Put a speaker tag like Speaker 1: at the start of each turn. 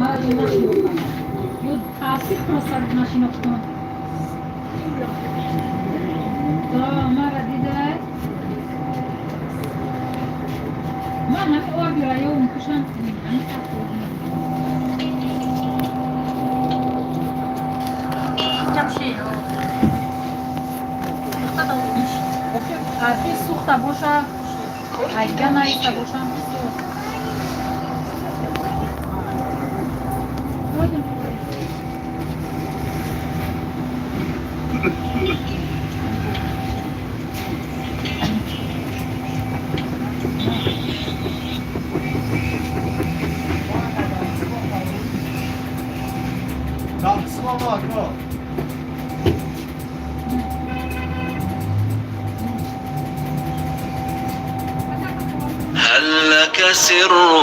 Speaker 1: Мара нашинохтам. Ё таассуф просто нашинохтам. То мара дидай. Ман ҳами ордира ё мекушам. Ҳами. Архи сӯхта боша, айга наиста бошам.
Speaker 2: هل لك سر؟